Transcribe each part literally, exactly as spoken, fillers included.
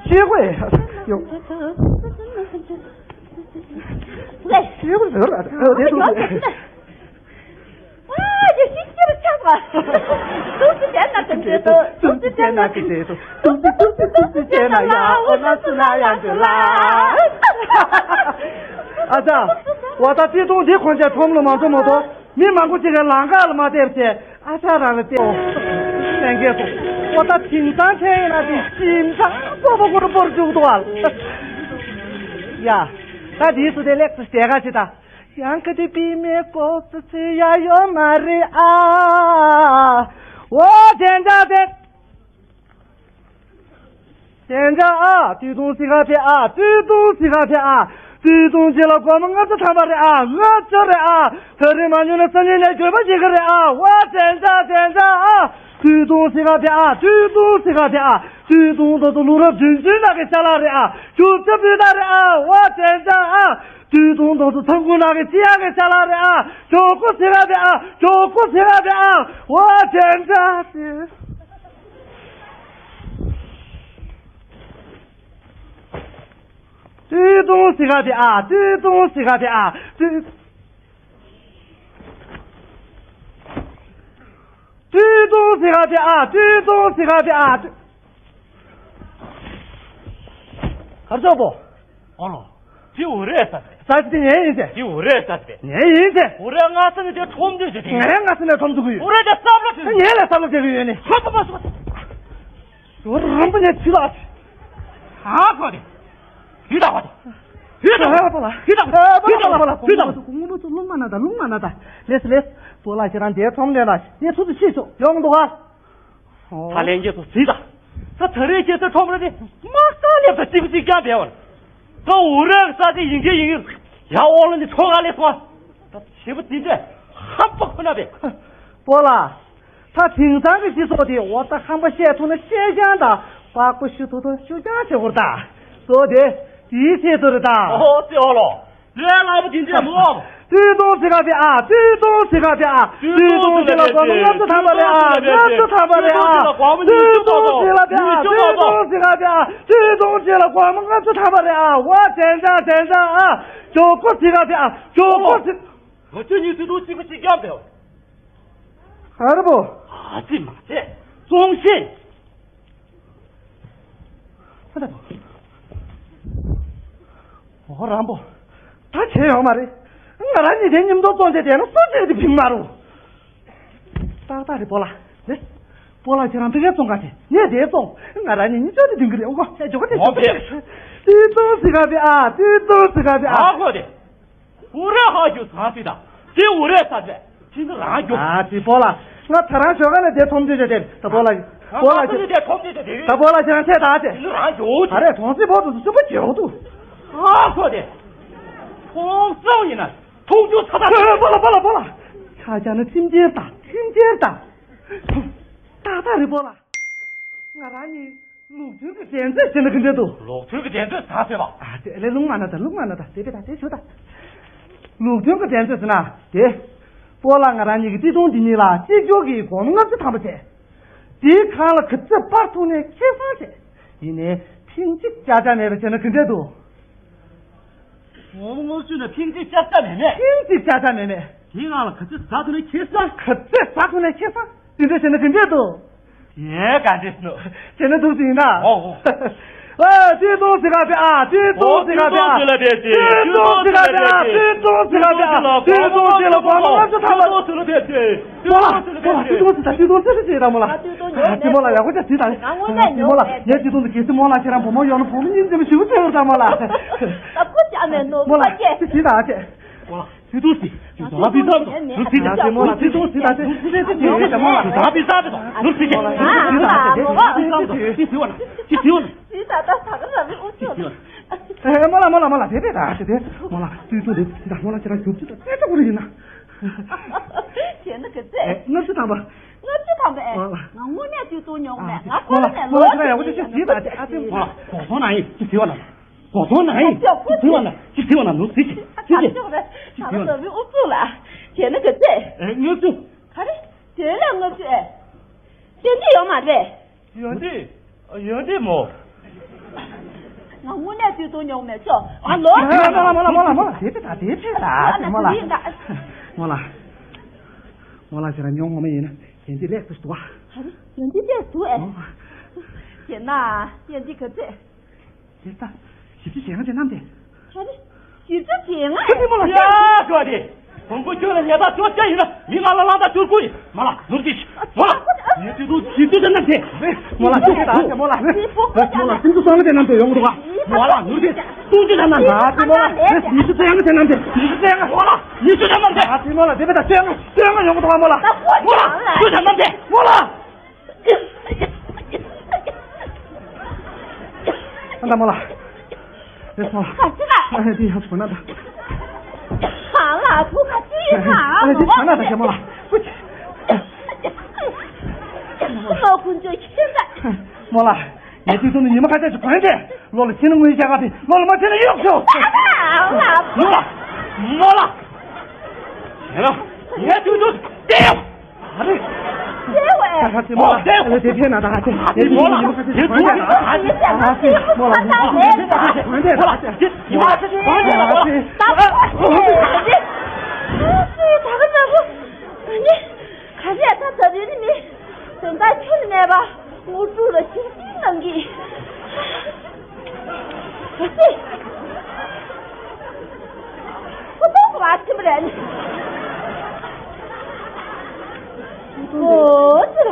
ཤེས་དགོས་ཡོད། ཤེས་དགོས་ཟེར་ཨ་དེ་དུ། ཨ་ཡེ་ཤི་ཤི་རུ་ཆགས་པ། ཏུ་ཏུ་བྱས་ན་ཏུ་ཏུ་ཏུ་ཏུ་ཏུ་བྱས་ན་ཏུ་ཏུ་ཏུ་ཏུ་ཏུ་ཏུ་ཏུ་བྱས་ན་ཡ་ཨོ་ན་སུ་ན་ཡ་འདི་ལ། ཨ་ཙ། འོ་ད་བརྩེ་དུང་འདི་ཁོང་ཅག་ཁྲོམ་ལ་མ་འཛོམས་མ་གཏོགས། མི་མང་པོ་ཅིག་གིས་ལམ་ཁ་ལ་མ་བལྟས་བྱས་ཨ་ཅག་རང་ལ་བལྟས། ལྷན་རྒྱས་སོ། ཨོ་ད་དེང་སང་ཁྱེད་ཡིན་ན་དེ་ཞིམ་ཚང་སྤོ་བོ་ཁོ་རང་སྤོར་བཅུག་འདུག་ཨ། ཡ། ད་དེའི་སུ་དེ་ལེགས་སུ་བྱས་ག་ཅི་ད། ཡང་ཁ་དེ་པི་མེ་ཀོ་ཙི་ཙི་ཡ་ཡོད་མ་རེད་ཨ། ཨོ་དེ་འདྲ་དེ། དེ་འདྲ་ཨ། བརྩེ་དུང་སི་ཁ་ཕེ་ཨ། བརྩེ་དུང་སི་ཁ་ཕེ་ཨ། བརྩེ་དུང་ཅི་ལ་སྒོར་མོ་ལྔ་བཅུ་ཐམ་པ་རེད་ཨ། ལྔ་བཅུ་རེད་ཨ། ད་རེས་མ་ཉོས་ན་སང་ཉིན་ནས་འགྱོད་པ་བྱེད་ཀྱི་རེད་ཨ། ཝ་དེ་འདྲ་དེ་འདྲ་ཨ། བརྩེ་དུང་སི་ཁ་ཕེ་ཨ། བརྩེ་དུང་སི་ཁ་ཕེ་ཨ། བརྩེ་དུང་དོ་དོ་ལུ་རབ་བདུན་ཅུའི་ནང་གི་ཅ་ལག་རེད་ཨ། རྒྱུ་ཆ་སྤུས་དག་རེད་ཨ། ཝ་དེ་འདྲ་ཨ། བརྩེ་དུང་དོ་དོ་ཚང་ཁུ་ནང་གི་ཅི་ཡག་གི་ཅ་ལག་རེད་ཨ། ཇོ་ཀོ་སི་ཁ་ཕེ་ཨ། ཇོ་ཀོ་སི་ཁ་ཕེ་ཨ། ཝ་དེ་འདྲ་དེ། བརྩེ་དུང་སི་ཁ་ཕེ་ཨ། བརྩེ་དུང་སི་ཁ་ཕེ་ཨ། བརྩེ། བརྩེ་དུང་སི་ཁ་ཕེ་ཨ། བརྩེ་དུང་སི་ཁ་ཕེ་ཨ། གར་ཆོག་པོ། ཨོ་ལོ། དེ་འུ་རེ་ས་རེད། ས་དེ་ངའི་ཡིན་ཏེ། དེ་འུ་རེ་ས་རེད། ངའི་ཡིན་ཏེ། འུ་རེ་སྔ་ས་ནས་དེ་ཁྲོམ་དུས་ཟེར་དེ། ངའི་སྔ་ས་ནས་ཁྲོམ་དུ་གི་ཡོད། འུ་རེ་དེ་སྲབ་ལ་དེ། ངའི་ལ་སྲབ་ལ་དེ་གི་ཡོད་ནི། ཧ་པ་པ་སོ། ཡོ་རམ་པ་ནས་ཚུལ་ལ། ཧ་གོ་དེ། ཧི་ད་གོ་དེ། ཧི་ད་གོ་དེ། ཧི་ད་གོ་དེ། ཧི་ད་གོ་དེ། ཧི་ད་གོ་དེ། ངོ་མ་ཚོ་རླུང་མ་ན་ད་རླུང་མ་ན་ད། ལེས་ལེས། པོ་ལ་ཁྱེད་རང་དེ་ཁྲོམ་ནས་ལ་ངས་ཚུར་དུ་ཤེས་ཆོག་ཡོང་འདུག་ཨ། ད་ལན་རྒྱས་སུ་གཟིགས་དང་། ད་ད་རེས་ཁྱེད་ཚོའི་ཁྲོམ་ར་དེ་དམག་རྟགས་སླེབས་དང་གཅིག་པ་གཅིག་རྐྱང་བསྡད་པ་ལ། ད་འུ་རེ་ས་དེ་ཡིན་གྱི་ཡིན་གྱི་ཡ་ཨོ་ལ་ནི་ཁྲོ་ག་ལས་སོང་ཨ། ད་བྱེད་པ་འདི་འདྲས་ཧམ་པ་ཁོ་ན་བས། པོ་ལ། ད་དེང་སང་གི་སྤྱི་ཚོགས་དེ་འོ་ད་ཧམ་པ་བཤད་ཐུབ་ན་བཤད་རྐྱང་དང་པགས་པ་བཤུ་ཐུབ་ན་བཤུ་རྐྱང་བྱེད་དགོས་རེད་ད། གཙོ་བོ་དེ་དེའི་ཆེད་དུ་རེད་ད། ཨོ་ཙི་ཨོ་ལོ། ལས་སླ་པོ་དེ་འདྲས་མོ། བརྩེ་དུང་སི་ཁ་ཕེ་ཨ། བརྩེ་དུང་སི་ཁ་ཕེ་ཨ། བརྩེ་དུང་སི་ལ་སྒོར་མོ་ལྔ་བཅུ་ཐམ་པ་རེད་ཨ། ལྔ་བཅུ་ཐམ་པ་རེད་ཨ། བརྩེ་དུང་སི་ལ་ཕེ་ཨ། བརྩེ་དུང་སི་ཁ་ཕེ་ཨ། བརྩེ་དུང་སི་ལ་སྒོར་མོ་ལྔ་བཅུ་ཐམ་པ་རེད་ཨ། ཝ་དེ་འདྲ་དེ་འདྲ་ཨ། ཇོ་ཀོ་སི་ཁ་ཕེ་ཨ། ཇོ་ཀོ་སི། ང་ཚོས་ཉིན་བརྩེ་དུང་གཅིག་པ་གཅིག་རྐྱང་ཕེ། ཧ་ར་པོ། ཨ་ཙི་མ་ཙི། ཙོང་ཤེས། ཨོ་རང་པོ། ད་བྱས་ཡོང་མ་རེད། ང་རང་གཉིས་དེ་མཉམ་དུ་བཙོང་བྱས་བསྡད་ན་སུ་གཅིག་དེ་ཕིང་མ་རུ། ཏག་ཏག་རེད་པོ་ལ། ནི། པོ་ལ་ཁྱེད་རང་ཕ་གིར་བཙོང་ག་བྱས་ངས་དེར་བཙོང་། ང་རང་གཉིས་གཉིས་ཆོག་དེ་འདིང་གི་རེད། ཨོ་ཁོ་ཁྱེད་ཇོ་ཁོ་དེ་ཨོ་ཁྱེད་ཁྱེད། ཏི་ཏོ་སི་ག་བི་ཨ། ཏི་ཏོ་སི་ག་བི་ཨ། ཨ་ཁོ་དེ། འུ་རེ་ཧ་རྒྱུ་ཚང་སྲིད་དང་། དེ་འུ་རེ་ས་ཚེ། ཁྱེད་ཚོ་རང་རྒྱུ། ཨ་ཙི་པོ་ལ། ང་ད་རང་ཞོགས་ཀ་ལ་དེ་ཁྲོམ་སྡོད་བྱས་ཏེ་ད་པོ་ལ། པོ་ལ་ཁྱེད། དེ་ཁྲོམ་སྡོད་བྱས་ཏེ། ད་པོ་ལ་ཁྱེད་རང་ཆད་ད་ཅེ། ཁྱེད་ཚོ་རང་རྒྱུ། ཨ་རེ་གྲོང་གསེབ་ཕོག་ཏུ་སུ་པོ་རྒྱུ་འདུག་ཨ་ཁོ་དེ། ཁོང་སང་ཡིན་ན་ཐུག་རྒྱུ་ཚ་ད། པོ་ལ་པོ་ལ་པོ་ལ། ཆ་ཆ་ནི་ཁྲིམས་འཆལ་ད་ཁྲིམས་འཆལ་ད། ཏག་ཏག་རེད་པོ་ལ། ང་རང་ནི། ལུགས་མཐུན་གྱི་འགྲན་རྩོད་ཟེར་ན་ག་འདྲ་འདུག་ལུགས་མཐུན་གྱི་འགྲན་རྩོད་ཟེར་བ། ཨ་དེ་ལས་ལུང་མ་ན་ད་ལུང་མ་ན་ད་དེ་བས་ད་དེ་ཞུ་ད། ལུགས་མཐུན་གྱི་འགྲན་རྩོད་ཟེར་ན་དེ། པོ་ལ་ང་རང་གཉིས་ཀྱི་བརྩེ་དུང་འདི་གཉིས་ལ་གཅིག་གྱུར་གྱི་སྒོར་མོ་ལྔ་བཅུ་ཐམ་པ་བྱས། དེའི་སྒང་ལ་ག་ཚོད་སྤར་ཐུབ་ནས་ཁེ་བཟང་བྱས། ཡིན་ནའི་ཕིང་གཅིག་ཅག་ཅག་མེད་པ་བྱས་ན་ག་འདྲ་འདུག་ངོ་མ་ངོ་བསུས་ན་ཕིང་གཅིག་ཅག་ཅག་མེད་མེད། ཕིང་གཅིག་ཅག་ཅག་མེད་མེད། དེའི་ནང་ལ་ག་ཚོད་ཟ་ཐུབ་ན་ཁེ་བཟང་། ག་ཚོད་ཟ་ཐུབ་ན་ཁེ་བཟང་། དེ་འདྲ་བྱས་ན་ག་འདྲས་འདུག་ཡས་ག་འདྲས་འདུག་བྱས་ན་འདུག་ཟིན་ན། ཨོ་ཨོ། ཨ་བརྩེ་དུང་སི་ག་བི་ཨ། བརྩེ་དུང་སི་ག་བི་ཨ། བརྩེ་དུང་སི་ག་བི་ཨ། བརྩེ་དུང་སི་ག་བི་ཨ། བརྩེ་དུང་སི་ལ་སྒོར་མོ་ལྔ་བཅུ་ཐམ་པ། པོ་ལ་པོ་ལ་བརྩེ་དུང་སི་ད་བརྩེ་དུང་སི་ད་བརྩེ་དུང་སི་ད་མོ་ལ། ང་བརྩེ་དུང་ཉོ་མེད། བརྩེ་མོ་ལ་ཡག་པོ་ཅིག་བརྩེ་ད། ང་དངོས་གནས་ཉོ་མོ་ལ་མེད། ངའི་བརྩེ་དུང་དུ་གལ་སྲིད་མོ་ལ་ཁྱེད་རང་བུ་མོ་ཡོང་ན་བུ་མོ་གཉིས་འཛིན་མ་ཞུ་ཚེ་བར་ད་མོ་ལ། ད་བུ་ཅག་མེད་ནོ་མོ་ལ་བུ་ཅེ། ཅི་བྱེད་ད་ཅེ། པོ་ལ་བརྩེ་དུང་སི། ང་བརྩེ་དུང་ཉོ་མེད། ང་བརྩེ་དུང་ཉོ་མེད། ང་བརྩེ་དུང་ཉོ་མེད། ང་བརྩེ་དུང་ཉོ་མེད། ང་བརྩེ་དུང་ཉོ་མེད། ང་བརྩེ་དུང་ཉོ་མེད། ང་བརྩེ་དུང་ཉོ་མེད། ང་བརྩེ་དུང་ཉོ་མེད། ཅི་བྱེད་བ་ན། ཅི་བྱེད་བ་ན། ཅི་བྱེད་བ་ན། ཅི་བྱེད་བ་ན། ཅི་ད་ད་ད་ག་ར་རེ་ཨུ་ཚུགས། ཨེ་མོ་ལ་མོ་ལ་མོ་ལ་དེ་དེ་ད་དེ་དེ་མོ་ལ་བརྩེ་དུང་དེ་དེ་ད་མོ་ལ་ཁྱེད་རང་རྒྱུག་ཅི་ད་དེ་ད་ག་རེ་ཡིན་ན། བྱས་ན་ག་ཚད། ལྔ་བཅུ་ཐམ་པ། ལྔ་བཅུ་ཐམ་པ་ཨེ། ང་དངོས་གནས་བརྩེ་དུང་ཉོ་གི་མེད། ང་ཁོ་རང་ནས་ལོ་ཅི་ཡག་པོ་ཅིག་ཅིག་ཟིག་ད་ཅིག་ཨ་ཙི་མོ་ལ་གོ་སོང་ན་ཡིན་ཅིག་ཟིག་བ་ན། གོ་སོང་ན་ཡིན་ཅིག་ཟིག་བ་ན་ཅིག་ཟིག་བ་ན་ནུ་ཟིག་ཅིག་ཟིག་ཟིག་ཟིག་ཟིག་ཟིག་བ་ན། ཨུ་ཚུགས་ལ། བྱས་ན་ག་ཚད། ཨེ་ལྔ་བཅུ། ག་རེ། དེ་ལས་ལྔ་བཅུ་ཨེ། ཞེ་འདི་ཡོད་མ་རེད། ཡོད་འདི། ཡོད་འདི་མོ། ང་དངོས་གནས་སྟོད་ཐུང་ཉོ་མེད་ཆོག་ཨ་ལོ། མོ་ལ་མོ་ལ་མོ་ལ་མོ་ལ་མོ་ལ་དེ་དེ་ད་དེ་དེ་ད་དེ་མོ་ལ། མོ་ལ། མོ་ལ་ཁྱེད་རང་ཉོ་ངོ་མ་ཡིན་ན་ཡན་ཏི་ལེགས་སུ་འདུག་ཨ། ཡན་ཏི་ལེགས་སུ་འདུག་ཨེ། ཡིན་ན་ཡན་ཏི་ག་ཚད། དེ་ལྟ། བཞི་བཅུ་ཞེ་ལྔ་དེ་རྣམས་དེ། ཧ་རི། བཞི་བཅུ་ཞེ་ལྔ། ཁྱོད་ནི་མོ་ལ་ཡ་ཤོག་དེ། བོང་བུ་ཁྱོད་ལ་ཉེས་པ་བཅོ་བརྒྱད་ཡིན་ན་མི་ང་ལ་བླང་དང་བཅུ་དགུ་ཡིན། མོ་ལ་ནོར་གྱིས། མོ་ལ། ངས་དུས་ཐུང་བཞི་བཅུ་དེ་རྣམས་དེ། མོ་ལ་ཅི་ད་མོ་ལ། མོ་ལ་སུམ་ཅུ་སོང་ལ་དེ་རྣམས་དེ་ཡོང་གི་འདུག་ག་མོ་ལ་ནོར་གྱིས། སུམ་ཅུ་དེ་རྣམས་དེ། ཨ་ཙི་མོ་ལ། ཉི་ཤུ་རྩ་ལྔ་དེ་རྣམས་དེ། ཉི་ཤུ་རྩ་ལྔ། མོ་ལ་ཉི་ཤུ་དེ་རྣམས་དེ། ཨ་ཙི་མོ་ལ་དེ་བས་ད་རྩ་ལྔ་རྩ་ལྔ་ཡོང་གི་འདུག་ག་མོ་ལ། མོ་ལ་ཉི་ཤུ་དེ་རྣམས་དེ། མོ་ལ། ཨ་ད་མོ་ལ། རེད་མོ་ལ། ཨ་ཅི་ལ། ཨ་དེ་ཡག་པོ་ན་ད། ཨ་ལ་ཐུག་ག་ཅི་ཡིན་ཨ། ཨ་དེ་ད་ན་ད་ཞེ་མོ་ལ། ལོ་ཀུན་སྤྱོད་ཁྱེད་ད། མོ་ལ། ངས་དུས་ཐུང་ནི་ཉི་མ་ཁ་ཤས་ཤིག་གོན་ཏེ་ལོ་ལ་ཕྱིན་ན་དངུལ་རྒྱག་ག་དེ་ལོ་ལ་མ་ཕྱིན་ན་གཡོག་ཤོག་མོ་ལ། མོ་ལ། ངས་དུས་ཐུང་སྟེ། ཨ་རེ། ཨ་རེ། ཨ་ཧ་ཙི་མོ་ལ། ཨ་ལེ་དེ་ཕན་ན་ད་ཧ་ཙི། དེ་མོ་ལ། དེ་མོ་ལ། ཨ་ཧ་ཙི་མོ་ལ། ཨ་ཧ་ཙི་མོ་ལ། ཨ་ཧ་ཙི། ད་ག་ནང་བུ། ཨ་ནི། ག་རེ་ད་ད་རེ་ནི་མི། དོན་དག་ཁྱོན་ནས་མེད་པ། དངོས་གྲུབ་ལ་ཞིབ་འཇུག་གནང་གི། ཨ་ཙི། ཁོ་ཏོག་ཙམ་ཨ་ཆེན་པོ་རེད། ཨོ་ཙི་ལ།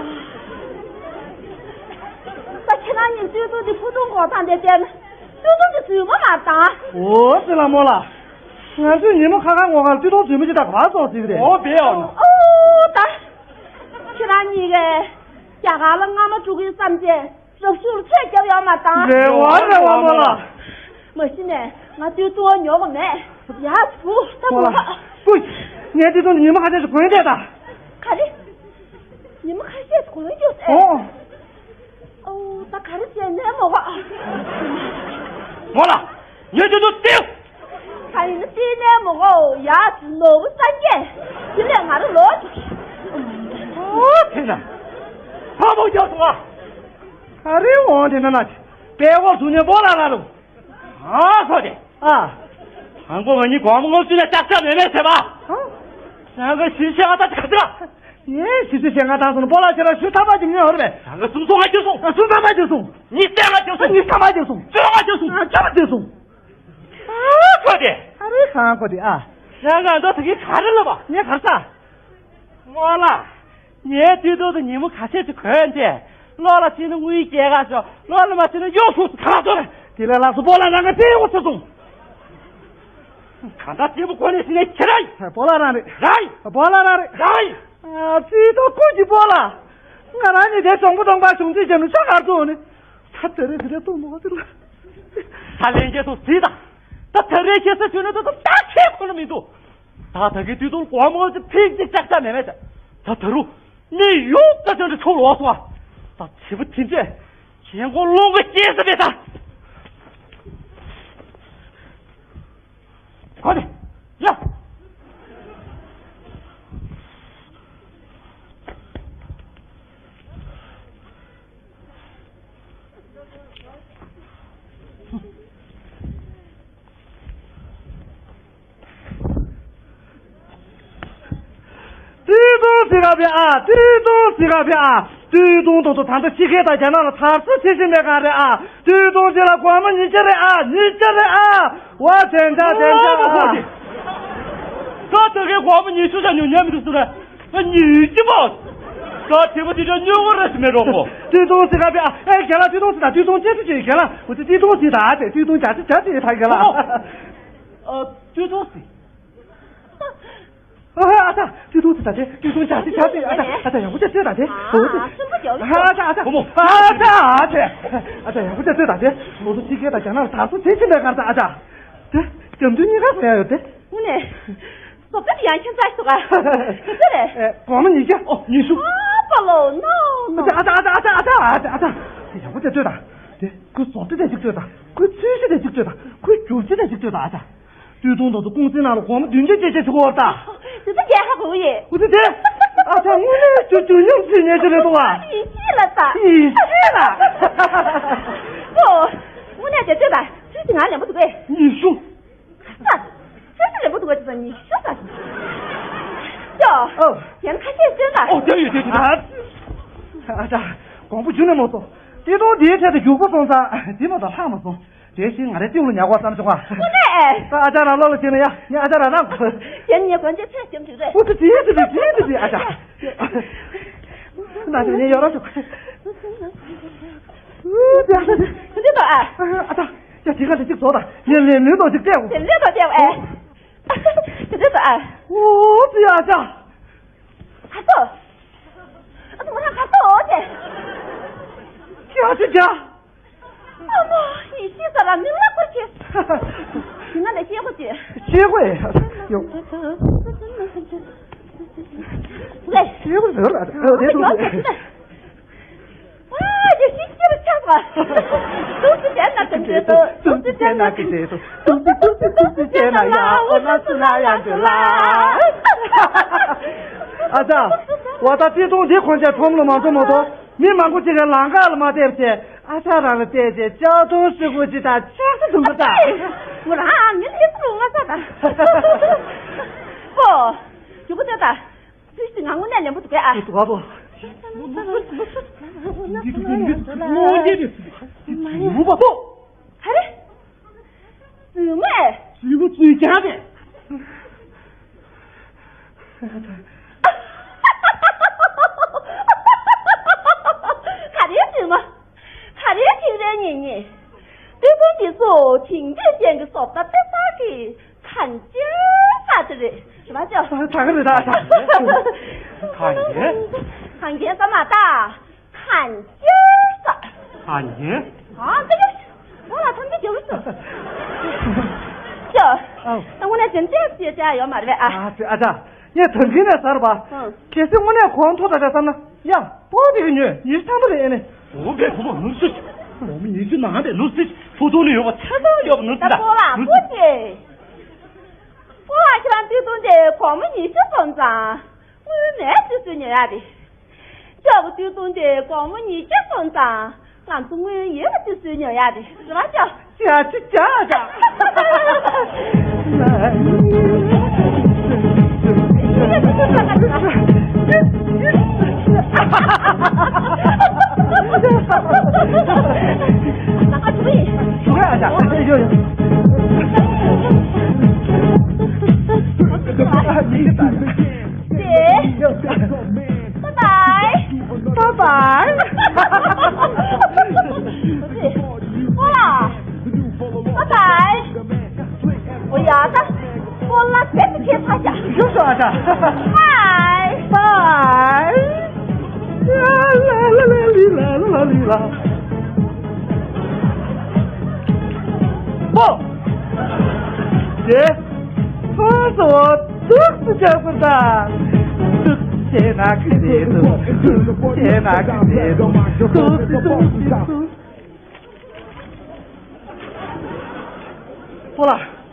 ད་ཁྱེད་རང་གཉིས་སྟོད་ཐུང་དེ་ཕུ་ཐུང་གོག་ཐང་དེ་བལྟས་ན་སྟོད་ཐུང་གི་རྫུན་མ་མ་བཏང་། ཨོ་ཙི་ལ་མོ་ལ། ང་ཚོས་ཉིན་མོ་ཁ་ཁ་ངོ་ཁ་སྟོད་ཐུང་རྫུན་མ་ཅིག་དང་ག་པར་སོང་ཟེར་གི་རེད། ཨོ་བེ་ཨོ། ཨོ་ད། ཁྱེད་རང་གཉིས་ཀས་རྒྱ་གར་ལ་རྔ་མ་དཀྲུག་གིན་བསམ་བྱས། རབ་ཤུགས་ཚད་རྒྱབ་ཡོང་མ་དང་། རེ་བ་རེ་བ་མོ་ལ། མ་གཞི་ནས་ང་སྟོད་ཐུང་ཉོ་གི་མེད། ཡ་བུ་ད་མོ་ལ། བུ། ངས་སྟོད་ཐུང་ཉི་མ་ཁ་ཤས་ཤིག་གོན་བསྡད་ད། ག་རེ། ཉི་མ་ཁ་ཤས་ཤིག་གོན་རྒྱུ་ཟེར། ཨོ། ཨོ་ད་ག་རེ་བྱས་ནས་མོ་ག་མོ་ལ། ངས་སྟོད་ཐུང་སྟེར། ད་ཡིན་ན་སྟེར་ནས་མོ་ག་ཡ་ནོར་བུ་སངས་རྒྱས། དེ་ལས་ང་རང་ལོག་འགྲོ། ཨོ་དེ་ན། ཕ་མོ་རྒྱག་སོང་ཨ། ཨ་རེ་འོང་དེ་ན་ན། པད་ཀོར་དུ་ནས་སྤོ་ལགས་ལ་རུ། ཨ་སོ་དེ། ཨ། ཧང་གོ་ང་གཉིས་གོང་མོ་ངོ་བསུ་ནས་ལྕགས་ལྕགས་མེད་མེད་ཟེར་བ། ཨ། ང་གི་ཞིབ་བཤེར་ཨ་ད་ཆགས་ཟེར། ངས་ཞིབ་བཤེར་བྱེད་ང་དང་སོང་སྤོ་ལགས་ཁྱེད་རང་ཞུ་ཐབས་པ་ཅིག་ཉོས་རེད་པས། ང་གི་སུམ་སོ་ང་ཁྱེར་སོང་། ཨ་སུམ་ས་མ་ཁྱེར་སོང་། གཉིས་ས་མ་ཁྱེར་སོང་། གཉིས་ས་མ་ཁྱེར་སོང་། བཅོ་ལྔ་ཁྱེར་སོང་། ཨ་བཅོ་ལྔ་ཁྱེར་སོང་། ཨ་སོ་དེ། ཨ་རེ་ཧང་གོ་དེ་ཨ། ང་ང་འདོད་ད་གི་ག་རེ་ལབ་པ། ངས་ག་རེ་ཟ། སྤོ་ལགས། ངའི་སྟོད་ཐུང་དུ་ཉིན་མོ་ཁ་ཤས་ཅིག་གོན་ཏེ། ལོ་ལ་ཕྱིན་ན་དངུལ་སྐྱེལ་ག་ཤོག་ལོ་ལ་མ་ཕྱིན་ན་གཡོག་ཤོག་ཟེར་ག་རེ་ཟེར། དེ་ལས་ལགས་སོ་སྤོ་ལགས་རང་གི་དཔེ་འོ་ཚོད་སོང་། གང་ལྟར་སྐྱེས་བུ་ཁོ་ནས་ཕྱིན་ནས་ཁྱེད་རང་ཡིན། སྤོ་ལགས་རང་རེད། རང་ཡིན། སྤོ་ལགས་རང་རེད། རང་ཡིན། ཨ་ཙི་ད་ཁོ་གི་སྤོ་ལགས། ང་རང་ནི་དེ་གྱོང་པོ་གཏོང་པ་གཞུང་འཛིན་བྱས་ནས་ཤ་གར་འདུག་ནི། ད་དེ་རེད་དེ་རེད་གཏོང་མོ་ཟེར་ལ། ད་ལན་རྒྱས་སོང་ཟིག་ད། ད་དེ་རེད་ཁྱེད་ས་ཆོས་ནི་ད་ད་ད་ཁྱེད་ཁོ་ན་མི་འདུག་ད་ད་གི་དུས་ཐོག་གོང་མོ་ཅིག་ཕིག་ཅིག་ཅག་ཅག་མེད་མེད་ད། ད་ད་རུ་མི་ཡོད་ད་ཅང་དུ་ཆོག་ལོག་སོང་ཨ། ད་བྱིས་པ་དེ་འདྲས་གྱེན་གོང་སློང་གི་སྐྱེས་ས་མེད་ད། གོ་ནི་ཡ། སྟོད་ཐུང་ཟེར་ག་བས་ཨ། སྟོད་ཐུང་ཟེར་ག་བས་ཨ། སྟོད་ཐུང་དང་དུ་ད་ལྟ་ཕྱི་རྒྱལ་དང་རྒྱ་ནག་ལ་དར་སྲོལ་ཆེ་ཤོས་མེད་ག་རེད་ཨ། སྟོད་ཐུང་ཟེར་ལ་སྒོར་མོ་ཉིས་བརྒྱ་རེད་ཨ། ཉིས་བརྒྱ་རེད་ཨ། ཝ་དྲན་ཆ་དྲན་ཆ་ཨ། ད་ད་གའི་སྒོར་མོ་ཉི་ཤུ་ཤ་ཉུང་ཉམས་མི་འདུག་ཟེར་ན། ཉིས་བརྒྱ་མ། ད་དེ་མོ་དེ་འདྲ་སྨྱོ་གོ་ར་ཞིག་མེད་རོགས་གོ། སྟོད་ཐུང་ཟེར་ག་བས་ཨ། ཨེ་རྒན་ལགས་སྟོད་ཐུང་ཟེར་ད་སྟོད་ཐུང་ཅེས་ཟེར་གྱི་རྒན་ལགས་འོ་ཙི་སྟོད་ཐུང་ཟེར་ད་ཨ་ཙི་སྟོད་ཐུང་བྱ་ཙི་བྱ་ཙི་ཡོད་ད་རྒན་ལགས། ཨ་སྟོད་ཐུང་ཟེར། ཨ་ཨ་ཙི་སྟོད་ཐུང་ཟེར་ད་དེ་སྟོད་ཐུང་བྱ་ཙི་བྱ་ཙི་ཨ་ཙི་ཨ་ཙི་ཡག་པོ་ཅིག་ལྟོས་ད་དེ་འོ་ཙི། ཨ་ཙི་ཨ་ཙི་ཨ་ཙི་ཨ་ཙི་ཨ་ཙི་ཡག་པོ་ཅིག་ལྟོས་ད་དེ་ལོ་ཚོ་ཕྱི་རྒྱལ་དང་རྒྱ་ནག་ལ་དར་སྲོལ་ཆེ་ཆེ་མེད་གར་ད་ཨ་ཙི། དེ་རྒྱ་མདུན་གཉིས་ཀ་ཟེར་ཡ་ཡོད་དེ། དངོས་གནས། བཟོ་ལྟ་དེ་ཡང་ཁྱད་མཚར་ཞིག་འདུག་ག་ག་ཚོད་རེད། ཨེ། སྒོར་མོ་ཉིས་བརྒྱ། ཨོ། ཉི་ཤུ། ཨ་པ་ལོ། ནོ་ནོ། ཨ་ཙི་ཨ་ཙི་ཨ་ཙི་ཨ་ཙི་ཨ་ཙི། དེ་ཡག་པོ་ཅིག་ལྟོས་དང་། དེ་ཁོའི་བཟོ་ལྟ་དེ་ཅིག་ལྟོས་དང་། ཁོའི་ཚོས་གཞི་དེ་ཅིག་ལྟོས་དང་། ཁོའི་རྒྱུ་ཆ་དེ་ཅིག་ལྟོས་དང་ཨ་ཙི། སྟོད་ཐུང་དང་དུ་ཀུང་སིའི་ནང་ལ་སྒོར་མོ་བདུན་བརྒྱ་སྐྱེད་ཆ་ཆུ་བོར་དང་། དེ་ཚོ་རྒྱལ་ཁ་གོ་ཡེ། འོ་དེ་དེ། ཨ་ཙི་དངོས་གནས་ཅུ་ཅུ་སྙོམས་ཚིག་ཉེ་ཆུ་རེད་དོ་བ། ཡིན་གཅིག་ལ་ཙ། ཡིན་གཅིག་ལ། ཨོ། དངོས་གནས་དེ་ལྟོས་དང་། ང་ལེན་པོ་འདུག་གས། ཉི་ཤུ། ཁ་ས། ཁྱོད་ཚོ་ལེན་པོ་འདུག་གས་ཟེར་ཉི་ཤུ་ཟེར། ཅོ། ཨོ། ཡང་ཁ་ཤས་སྟོན་ད། ཨོ་དེ་ཡོད་དེ་དེ། ཨ་ཅག་དགོངས་པ་རྒྱུན་ནས་མ་སོང་། སྟོད་ཐུང་འདིའི་གྲས་དུ་རྒྱུག་པ་སོང་ཙང་འདི་མ་གཏོགས་ལྷག་མ་སོང་། དེ་བཞིན་ང་རའི་སྟེང་ལ་ཉར་དགོས་བསམ་བྱུང་ཨ། དངོས་གནས། ཨ་ཅག་རང་ལོག་ལ་བྱས་ན་ཡ། ངས་ཨ་ཅག་རང་ནང་གོ། ཡ་ནི་ངས་གོན་ཆས་ཚད་ཀྱང་འགྲིག་རེད། ཨོ་ཙི་ཙི་ཙི་ཙི་ཙི་ཨ་ཅག་ན་ཅག་ངས་ཡོད་རོགས་ཞུ། འདི་ལྟ་ཨ། ཨ་ཅག་ཡ་དེ་ག་ལ་ཅིག་བཟོ་དང་ངས་ལེན་ལེན་དང་ཅིག་སྤྲད་འོ། ལེན་ལེན་དང་སྤྲད་འོ་ཨེ། འདི་ལྟ་ཨ། ཨོ་ཙི་ཨ་ཅག་ཁ་ཏོ། ཨ་ཙི་ང་རང་ཁ་ཏོ་ཨོ་ཙི། ཁྱེད་ཨ་ཅག་ཨ་མ། ཡིན་ཤེས་ས་ལ་མི་ལ་བསྐུར་གྱིས། ཡིན་ན་ལས་ཤེས་གོ་ཅི། ཤེས་གོ་ཡོ། ལས། ཤེས་གོ་ཡོ་ལ་ཨ་དེ་ཡོ་དུ་ཡོ་ཤེས་ཤེས་ཆགས་པ། ཏུ་ཏུ་ཅན་ན་ཏུ་ཏུ་ཏུ། ཏུ་ཏུ་ཅན་ན་ཏུ་ཏུ་ཏུ། ཏུ་ཏུ་ཏུ་ཏུ་ཏུ་ཅན་ན་ཡ། ཨོ་ན་སུ་ན་ཡ་འདི་ལ། ཨ་ཙ། བ་ད་ཏི་ཏུང་འདི་གོན་ཆས་ཁྲོམ་ལ་མ་འགྲོ་མ་གཏོགས། མི་མང་པོ་ཅིག་གིས་ལམ་ཁ་ལ་མ་བལྟས་བྱས། ཨ་ཅག་རང་ལ་བལྟས་བྱས་ལྕགས་ཐོང་ཧྲིལ་པོ་ཅིག་དང་ཕྱག་ཤ་དུམ་བུ་དང་། ངོ་རང་མི་ལས་སུ་ལུང་ང་ས་དང་། ཨོ། ཇུ་གུ་ཏེ་ད། དུས་སུ་ང་དངོས་གནས་ལེན་པོ་འདུག་གས་ཨ། དུ་བ་དུ། ངོ་རྒྱལ་རེད། ག་རེ། བཙུན་མ། བཙུན་མོ་བཙུན་རྐྱང་རེད། ག་རེ་བཙུན་མ། ག་རེ་ཐིག་རེ་ཉེ་ཉེ། སྟོད་ཐུང་འདི་ཚོ་དེང་དུས་ཅན་གྱི་བཟོ་ལྟ་དཔེ་གསར་གྱི་གན་རྐྱལ་ཟེར་དེ་རེད། རེད་མ་ཅོ། ད་ག་རེད་ད་ད། གན་རྐྱལ། གན་རྐྱལ་ཟེར་མ་ད། གན་རྐྱལ་ཟེར། གན་རྐྱལ། ཨ་ད་ཡོད། ཨོ་ལ་ཐམས་ཅད་རྒྱབ་རུ་སོང་། ཅོ། ཨ། ད་དངོས་གནས་དོན་ཏེ་ཅེས་བྱ་ཡོད་མ་རེད་པས་ཨ། ཨ་ཙི་ཨ་ཅག་ངས་ད་གིན་ནས་ཟེར་བ། ཨང་། གལ་སྲིད་དངོས་གནས་གོང་མཐོ་དྲགས་བསམ་ན་ཡ། ཏོག་དེ་གི་ཉོས་ཉི་ཤུ་ཐམ་པ་རེད་ཨེ་ནི། འོ་བས་ཁོ་པ་ནུ་སི། འོ་མི་ཉི་ཤུ་ནང་དེ་ནུ་སི། ཐུག་ཐུག་ནི་ཡོད་པ་ཚ་ཚ་ཡོད་པ་ནུ་སི་ད། ད་པོ་ལགས་པོ་ཅེ། པོ་ལགས་ཁྱེད་རང་ཏི་ཏུང་དེ་གོང་མོ་ཉི་ཤུ་སོང་ཙང་། དངུལ་མེད་དུས་སུ་ཉོ་ཡ་རེད། ཅོག་གི་ཏི་ཏུང་དེ་གོང་མོ་ཉི་ཤུ་སོང་ཙང་། ང་ཚོ་དངུལ་ཡོད་པ་དུས་སུ་ཉོ་ཡ་རེད་ཟེར་བ་ཅོག་ཅ་ཅ་ཅ་ཅ། Bye bye. Bye bye. Hola. Bye bye. Hola. Hola. Bye. Bye. པོ་ལགས།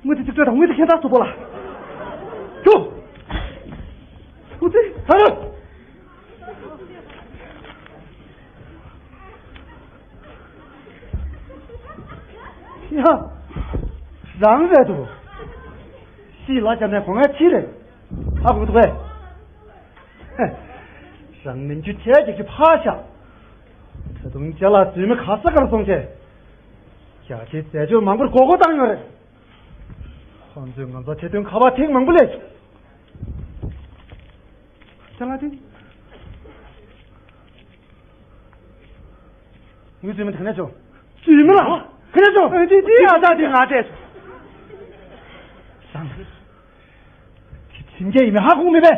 དངུལ་དེ་གཅིག་སྤྲོད་དང་། དངུལ་དེ་ཁྱེད་རང་ཚོ་པོ་ལགས། ཁྱོ། ཁྱོ་ཚེ་ཐར། ཡ། རང་རེད་འདུག་ཤི་ལ་བརྒྱབ་ནས་གོ་ངའི་ཁྲིད་རེད། ཧ་གོ་འདུག་གས། རང་ནམ་རྒྱུན་ཁྲལ་རྒྱག་རྒྱུ་ཕར་བཞག་ད་དུང་ཅ་ལག་རྫུན་མ་ག་ས་གར་སོང་བྱས། རྒྱ་ཆེའི་རྫས་སྦྱོར་མང་པོར་མགོ་སྐོར་བཏང་ཡོད་རེད། ཁོང་ཚོས་ང་ཚོ་ཐད་གཏོང་ཁ་པར་ཐེངས་མང་པོ་སླེབས་བྱུང་། ཅ་ལག་དེ། ངའི་རྫུན་མ་དེ་ག་ནས་བྱུང་། རྫུན་མ་ལ་ག་ནས་བྱུང་། ཨ་ཙི་ཙི་ཨ་ཙི་ང་བལྟས་སོང་། དེ་ཁྲིམས་འགལ་ཡིན་མིན་ཧ་གོ་གི་མེད་པས།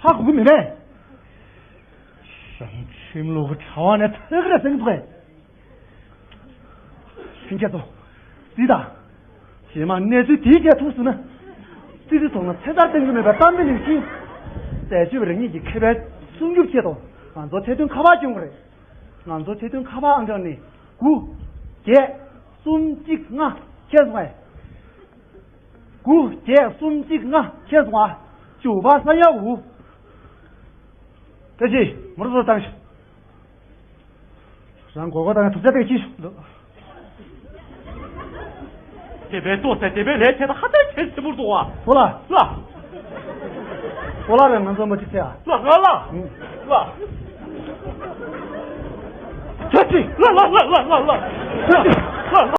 ཧ་གོ་གི་མེད་པས། རང་ཁྲིམས་ལུགས་གྲྭ་བ་ནས་ཐག་རེ་སེང་ཐོག་ལྷན་རྒྱས་ཚོ། འདི་དང་། རྗེས་མ་གནས་ཚུལ་དེའི་རྗེས་ཐུག་སོང་ན། ཙི་ཙི་ཚོ་ལ་ཚེ་ཐར་གཏོང་གི་མེད་པའི་གཏམ་དཔེ་ནང་བཞིན། རྫས་སྦྱོར་རང་ཉིད་ཀྱི་ཁེ་ཕན་སྲུང་སྐྱོབ་ཆེད་དུ་ང་ཚོ་ཐད་གཏོང་ཁ་པར་སྐྱོན་དགོས་རེད། ང་ཚོ་ཐད་གཏོང་ཁ་པར་ཨང་གྲངས་ནི་དགུ་བརྒྱད་གསུམ་གཅིག་ལྔ་ཁྱེར་སོང་ངས། དགུ་བརྒྱད་གསུམ་གཅིག་ལྔ་ཁྱེར་སོང་ཨ། བཅུ་པ་ས་ཡ་འུ། བཀྲ་ཤིས་མོ་རོ་བཟོ་བཏང་ཤག་རང་གོ་གོ་དང་ཐུགས་རྗེ་ཆེ་གྱིས། དེ་བས་ལྟོས་ཟེར། དེ་བས་ལས་བྱེད་ད་ཧ་ཅང་གལ་ཆེན་པོར་འདུག་བ། ཨོ་ལ། ལ། ཨོ་ལ་རེད། ང་ཚོ་མ་གཅིག་བྱས་ཨ། ལ་ལ་ལ། ཨང་། ལ། ཁྱོད་ཀྱིས། ལ་ལ་ལ། ཁྱོད་ཀྱིས། ལ་ལ།